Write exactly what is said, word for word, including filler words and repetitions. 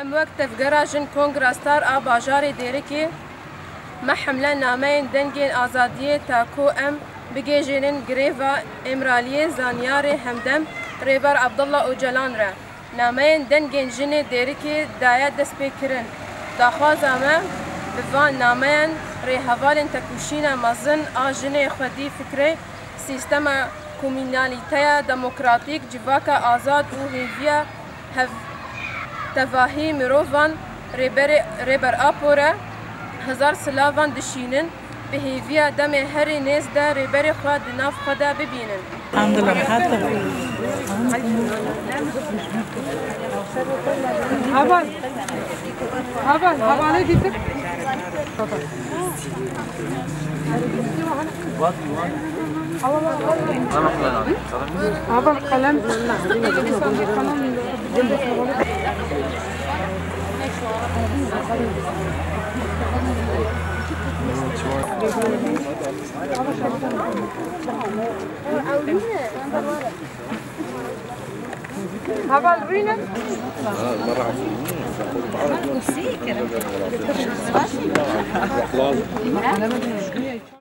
Em wek Tevgera Jin Kongra Star a bajarê Dêrikê me hemle nameyên dengên azadiyê ta ku em bigihîjînin greva Îmraliyê Zanyarê Hemdem Rêber Abdullah Ocalan re. Nameyên dengên jinê Dêrikê daye destpêkirin. Daxwaza me bi van nameyan rêhevalên tekoşîna mezin a jinê xwedî fikrê sîstema komûnalîteya demokratîk, civaka azad û hêviya hevtevahî mirovan Rêberê, Rêber Apo re hezar silavan dişînin. Bi hêviya demê herî nêz de Rêberê xwe di nav xwe de bibînin. Heval, heval, hevalê dîtir. Heval, qelem. Heval rînin.